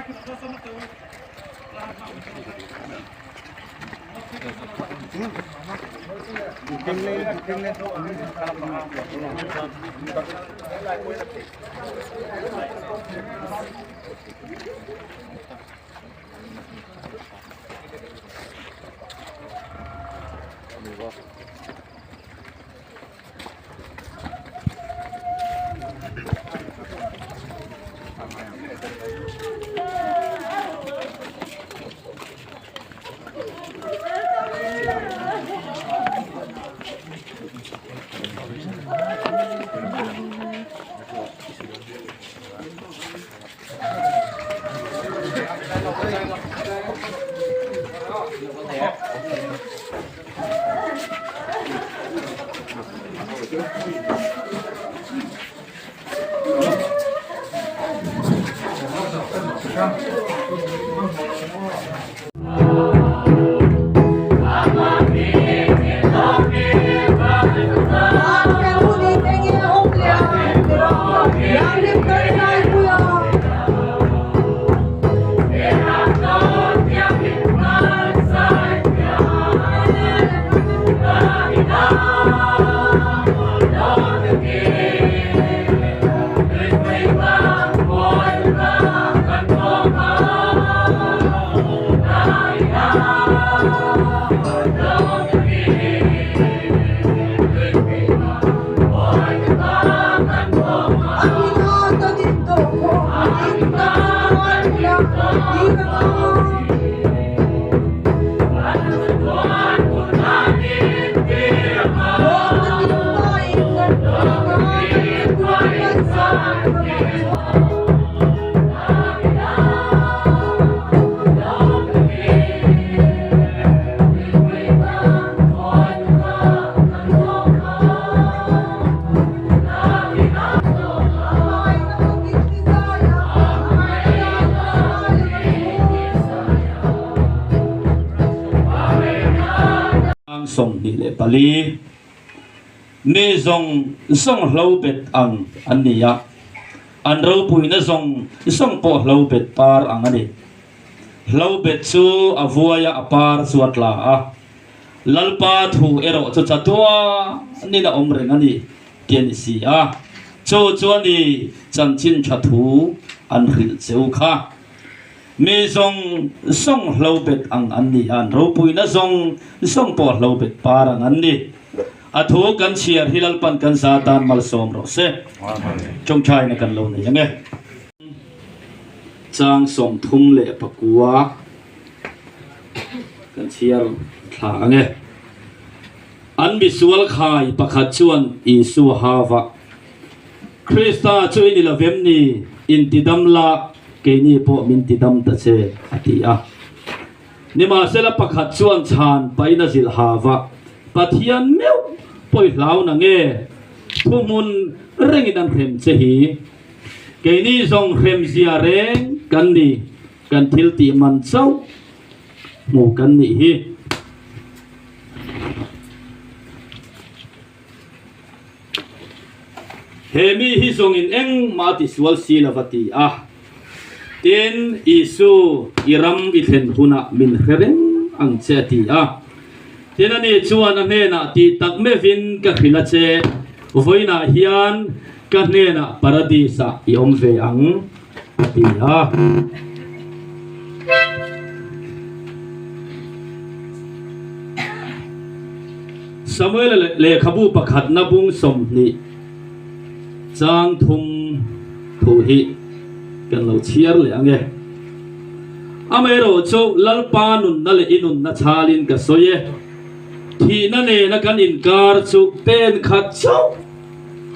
24 Mi zawng zawng hlo bet ang an ni a, an ropuina zawng zawng pawh hlo bet par ang a ni. Hlo bet chu a vuai a, a par chu a tla a. Lalpa thu erawh chu chatuanin a awm reng a ni tih a ni si a. Chu chu a ni chanchin tha thu an hrilh che u kha. Mi zawng zawng hlo bet ang an ni a, an ropuina zawng zawng pawh hlo bet par ang an ni. A thu kan chhiar hi Lalpan kan za tan malsawm rawh se. Tawngtaina kan lo nei ang e. Chang 39 kan chhiar thla ang e. An misual khai pakhat chuan Isua hava, Krista chu i ni lo vem ni? Intidam la, keini pawh min tidam ta che, a ti a. Nimahsela pakhat chuan chhan pahin a zilh hava, Pathian meuh pawi hlau na nge? Thuhmun rengin an hrem che hi. Keini zawng hremzia reng kan ni, kan thil tih man chauh hmu kan nih hi. He mi hi zawngin engmah a tisual si lo va ti a. Tin, Isu, i ram i thlen hunah min hre reng ang che a ti a. Tin, ani chuan a hnenah tih tak meuhin ka hrilh a che, vawiinah hian Ka hnenah Paradis-ah i awm ve ang, a ti a. Samuela lehkhabu pakhatna bung 20 chang thum thu hi kan lo chhiar leh ang e. Amaherawh chu Lalpa nunna leh i nunna chhalin ka sawi e, thihna nena kan inkar chu pen khat chauh.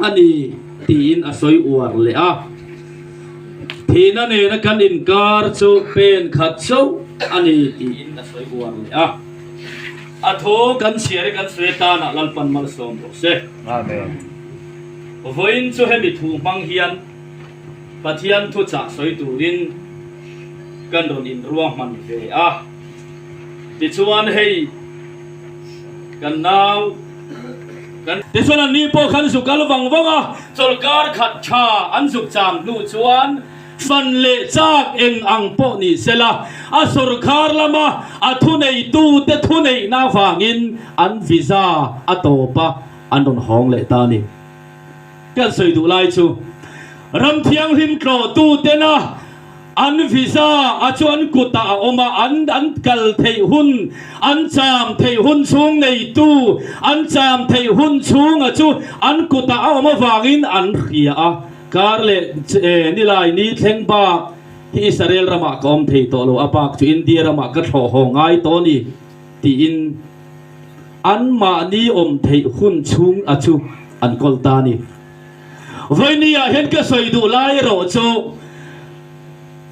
a ni tiin a sawi uar leh a. Thihna nena kan inkar chu pen khat chauh a ni tiin a sawi uar leh a. A thu kan chhiar i kan sawi atanah Lalpan malsawm rawh se. Amen. Vawiin chu hemi thu hmang hian Pathian thuchah sawi turin kan rawn inruahman ve a. Tichuan hei kan nau. Tichuan an ni pawh khan zuk kal vang vang a, chawlhkar khat tha an zuk cham hnu chuan Fan leh chak eng ang pawh ni sela, a sawrkhar lama a thuneitute thuneihna avangin an visa a tawp a, an rawn hawng leh ta a ni. Kan sawi duh lai chu ram thianghlim tlawhtutena an visa a chu an kutah a awm a, an an kal theih hun, an cham theih hun chhung neitu, an cham theih hun chhunga chu an kutah a awm avangin an hria a. Kar leh nilai ni thleng bak hi Israel ramah ka awm thei tawh lo, a bak chu India ramah ka thlawh haw ngai tawh a ni tiin anmahni awm theih hun chhung a chu an kawl ta a ni. Vawinia hian ka sawi duh lai erawh chu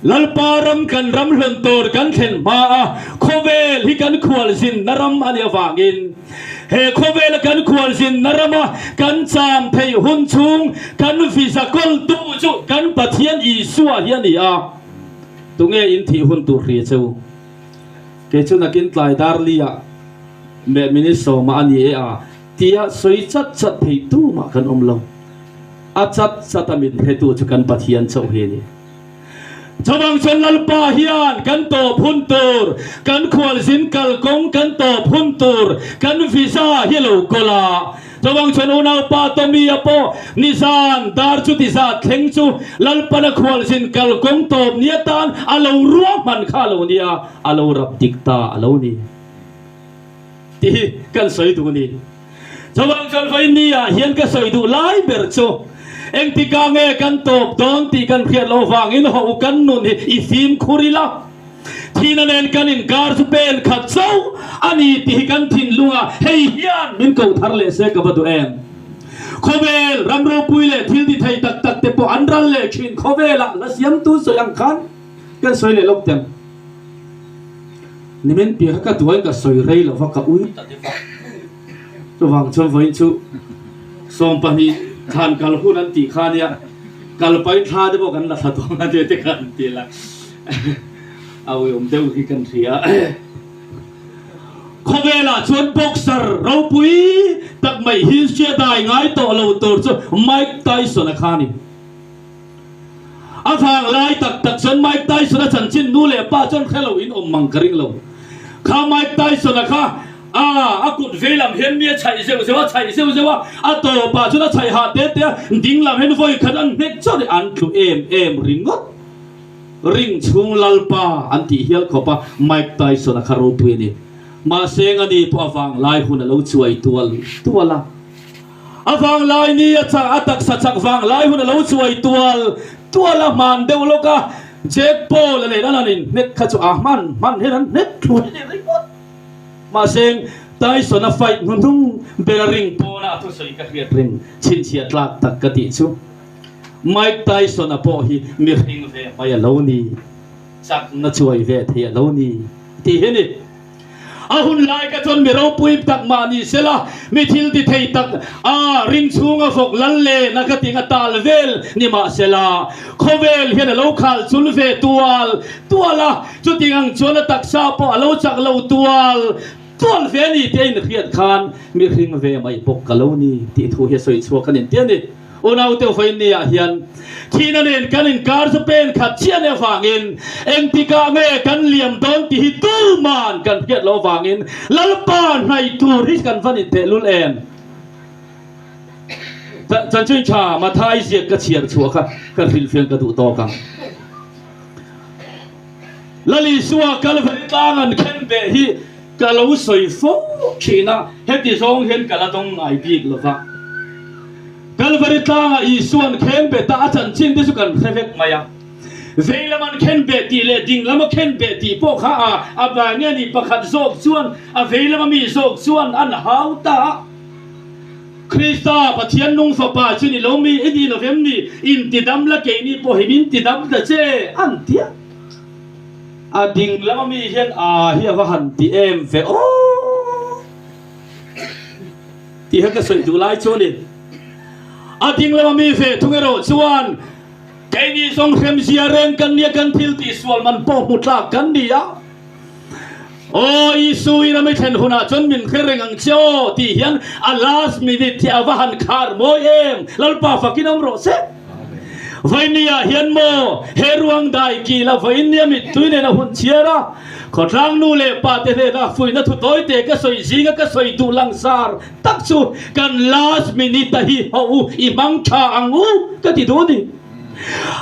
Lalpa ram kan ram hlawn tur kan thlen hma a, khawvel hi kan khualzinna ram a nih avangin he khawvela kan khualzinna rama kan cham theih hun chhung kan visa kawltu chu kan Pathian Isua hi a ni a. Tunge in thih hun tur hria che u? Kei chu nakin tlai dar liah meh minute sawmah a ni e a tia sawi chat chat thei tumah kan awm lo. A chat chat a min hretu chu kan Pathian chauh hi a ni. Chuvang chuan Lalpa hian kan tawp hun tur, kan khualzin kalkawng kan tawp hun tur, kan visa hi a lo kawl a. Chuvang chuan unaupa Tommy-a pawh nizan dar chuti zat thleng chu Lalpana khualzin kalkawng tawp ni atan a lo ruahman kha a lo nia, a lo rap dik ta a lo ni tih hi kan sawi duh a ni. Chuvang chuan vawiin ah hian ka sawi duh lai ber chu engtikah nge kan tawp dawn tih kan hriat loh vangin haw u kan nun hi i fimkhur ila, thihna nen kan inkar chu pen khat chauh a ni tih hi kan thinlungah hei hian min ko thar leh se ka va duh em. Khawvel ram ropui leh thil ti thei tak tak te pawh an ral leh thin khawvelah hla siamtu sawi ang khan kan sawi leh lawk teng. Nimin piah kha ka duai ka sawi rei lova ka ui ta deuh a. Chuvang chuan vawiin chu 20 thlan kal hun an tih kha nia, kal pahin thla te pawh kan la thla dawn a tia te kha an ti la, a uiawm deuh hi kan hria. Khawvelah chuan boxer ropui tak mai hi hria dai ngai tawh lo tur chu Mike Tyson-a kha a ni. A vang lai tak tak chuan Mike Tyson-a chanchin nu leh pa chuan hre lo in awm mang ka ring lo. Kha Mike Tyson-a kha a a kut vei lam hian mi a chhaih zeuh zeuh a, chhaih zeuh zeuh a, a tawpah chuan a chhaih hah te te a, ding lam hian vawi khat an hnek chauh a, an tlu em em ringawt. Ring chhung Lalpa an tih hial khawp a, Mike Tyson-a kha ropui a ni. Mahse engani pawh a vang lai hun a lo chuai tual tual a. A vanglai ni a chak a taksa chak vanglai hun a lo chuai tual tual a hman deuh lawk a, Jake Paul a nen an han inhnek kha chu a hman hman hian an hnek thluai a ni ringawt. Mahse Tyson a fight hnuhnung ber a ring pawna a thusawi ka hriat reng chhinchhiah tlak tak ka tih chu Mike Tyson a pawh hi mihring ve mai a lo ni, chakna chuai ve thei a lo ni tih hi a ni. A hun lai kha chuan mi ropui tak mah ni sela, mi thil ti thei tak a ring chhunga vawk lal len a ka ting a tal vel ni mah sela, khawvel hian a lo khal chul ve tual tual a, chuting ang chuan a taksa pawh a lo chak lo tual tual ve a ni tih a inhriat khan mi hring ve mai bawk ka lo ni tih thu hi a sawi chhuak a ni tia ni. Unaute vawinia hian thihna nen kan inkar chu pen khat chiah nih avangin engtikah nge kan liam dawn tih hi tuman kan hriat loh avangin Lalpa hnaih tur hi kan va ni tehlul em? Chanchin tha Mathai ziak ka chhiar chhuah kha ka hrilhfian ka duh tawk ang. Lal Isua Kalvari tlang an khen beh hi ka lo sawi fo thin a, heti zawng hian ka la dawng ngai bik lo va. Kalvari tlangah Isua'n khen bet a, a chanchin te chu kan hre vek mai a. Vei lam an khen beh tih leh ding lam a khen beh tih pawh kha a a bai nge ni pakhat zawk chuan a vei lama mi zawk chuan an hau ta a. Krista, Pathian nung fapa chu ni lo mi i ni lo vem ni? Intidam la keini pawh hi min tidam ta che an ti a. A ding lama mi hian a hi a va han ti em ve aw tih kha ka sawi duh lai chu a ni. A ding lama mi ve thung erawh chuan keini zawng hremzia reng kan nia kan thil tihsual man pawh hmu tlak kan ni a. Aw Isu i ram i thlen hunah chuan min hre reng ang che aw tih hian a last minute hi a va han khar mawi em! Lalpa fakin awm rawh se. Vawinia hian maw he ruang dai kil a vawinia mittui nen a hun chhiar a, khawtlang nu leh pa te hnena fuihna thu tawi te ka sawi zinga ka sawi duh langsar tak chu kan last minute a hi ho u i hmang tha ang u ka ti duh a ni.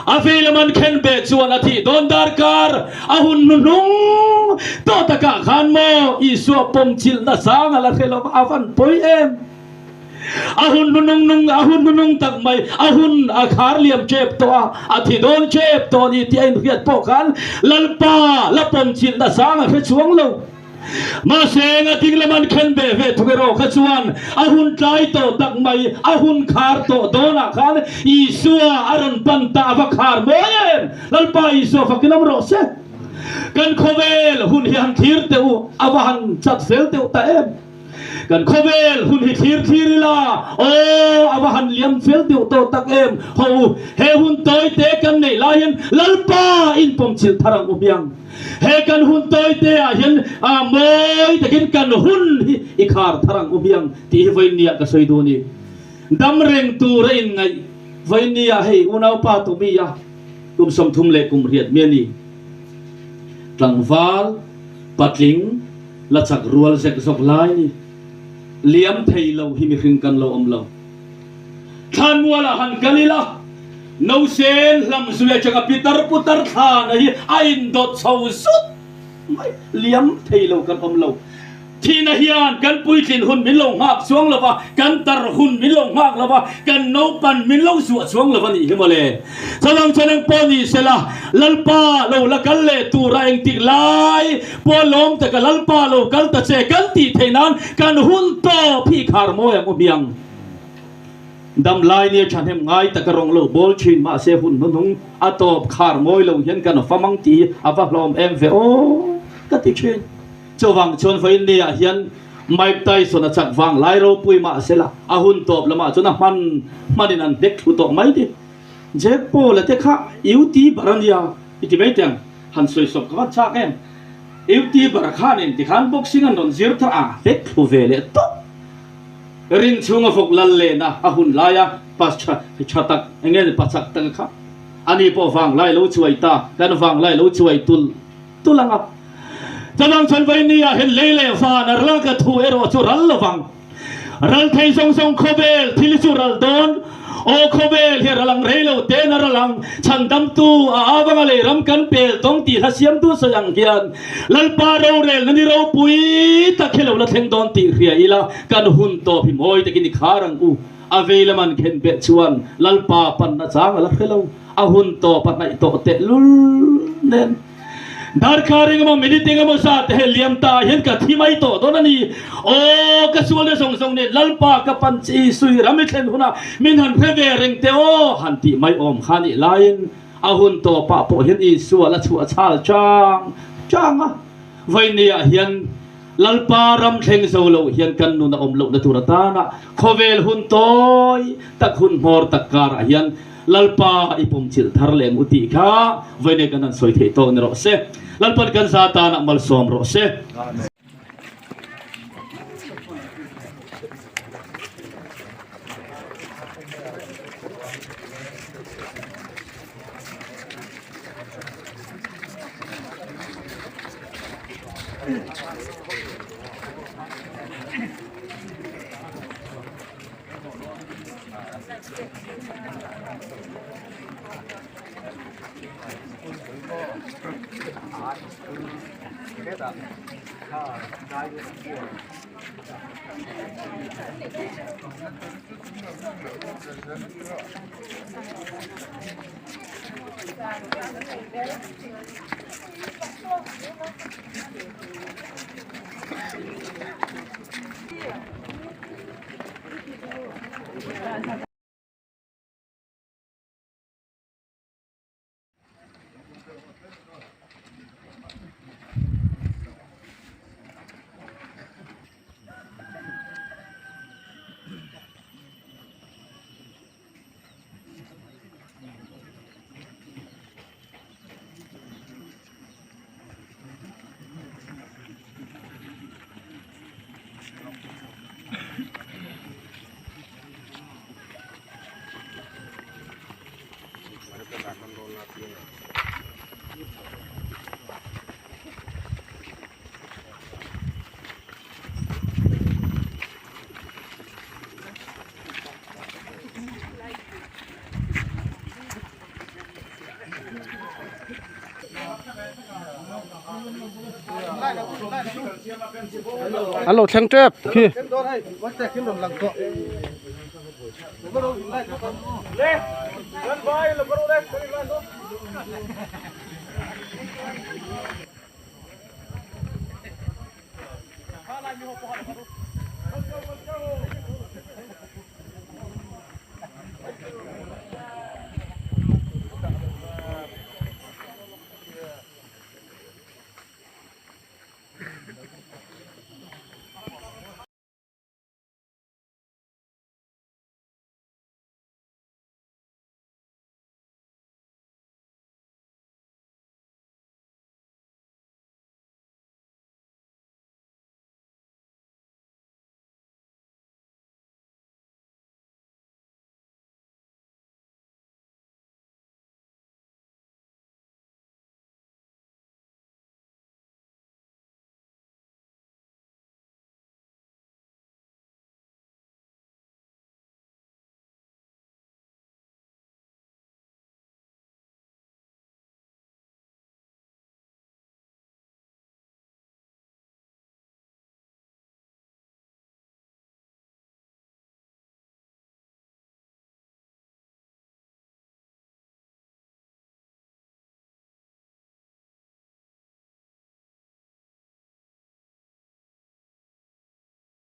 A vei lam an khen beh chuan a thih dawn darkar a hun hnuhnung tawh takah khan maw Isua pawm chilhna sang a la hre lo va, a van pawi em? A hun hnuhnung nung, a hun hnuhnung tak mai, a hun a khar liam tep tawh a, a thi dawn tep tawh a ni tih a inhriat pawh khan Lalpa la pawm chilhna sang a hre chuang lo. Mahse, enga ding lam an khen beh ve thung erawh kha chuan a hun tlai tawh tak mai, a hun khar tawh dawnah khan Isua a rawn pan ta a va khar mawi em! Lalpa Isua fakin awm rawh se. Kan khawvel hun hi han thlir teh u, a va han chat fel deuh ta em! Kan khawvel hun hi thlir thlir ila, aw a va han liam fel deuh tawh tak em! Ho u, he hun tawi te kan neih lai hian Lalpa inpawm chilh thar ang u hmiang. He kan hun tawi te ah hian mawi takin kan hun hi i khar thar ang u hmiang tih hi vawinia ka sawi duh a ni. Dam reng tur a inngaih vawinia hei unaupa Tommy a kum 30 leh kum riat mi a ni. Tlangval, patling, La chak rual zek zawk lai ni. Liam thei lo hi mihring kan lo awm lo. Thlanmualah han kal ila, Nosen hlam zui atanga pitar putar thlana hi a indawt chho zut mai. Liam thei lo kan awm lo. Thihna hian kan puitlin hun min lo nghak chuang lo va, kan tar hun min lo nghak lo va, kan naupan min lo zuah chuang lo va nih hi mawle. Chuvang chuan engpawh ni sela, Lalpa lo la kal leh tura engtik lai pawh lawm taka Lalpa lo kal ta che kan tih theih nan kan hun tawp hi khar mawi ang u hmiang. Dam lai nia thahnem ngai taka rawng lo bawl thin mahse hun hnuhnung a tawp khar mawi lo hian kan fam ang tih hi a va hlawm em ve aw ka ti thin. Chuvang chuan vawiin niah hian Mike Tyson a chak vang lai ropui mahsela a hun tawp lamah chuan a hman hmanin an hnek thlu tawh mai ti. Jake Paul a te kha YouTuber a nia i ti mai teng han sawi sawp ka van chak em. YouTuber khanin tikhan boxing an rawn zir thar a hnek thlu ve leh tawp. Ring chhunga vawk lal lehna a hun laia pa tha tak enge ni pa chak tak kha ani pawh vanglai lo chuai ta kan vanglai lo chuai tulh tulh ang a. Chuvang chuan Vainia hian lei leh van a ral ka thu erawh chu ral lovang. Ral thei zawng zawng khawvel thil hi chu ral dawn. Aw khawvel hi ral ang rei lo ten a ral ang. Chhandamtu a avanga lei ram kan pel tawng tih hla siamtu sawi ang hian Lalpa rorelna ni ropui tak hi lo la thleng dawn tih hria ila kan hun tawp hi mawi takin i khar ang u. A vei lam an khen beh chuan Lalpa panna chang a la hre lo. A hun tawp a hnaih tawh tehlul nen. Darkar engemaw minute engemaw zat he liam ta hian ka thi mai tawh dawn a ni. Aw ka sualna zawng zawng nen Lalpa ka pan chi sui ram i thlen hunah min han hre ve reng teh aw han tih mai awm kha nih laiin a hun tawpah pawh hian Isua la chhuah chhal chang chang a. Vawinia hian Lalpa ram thleng zo lo hian kan nun a awm lohna tur atana khawvel hun tawi tak hun hmawr tak karah hian Lalpa i pawm chilh thar leh ang u tih kha vawiin kan han sawi theih tawk ni rawh se. Lalpan kan za tanah malsawm rawh se. An lo thleng tep khi.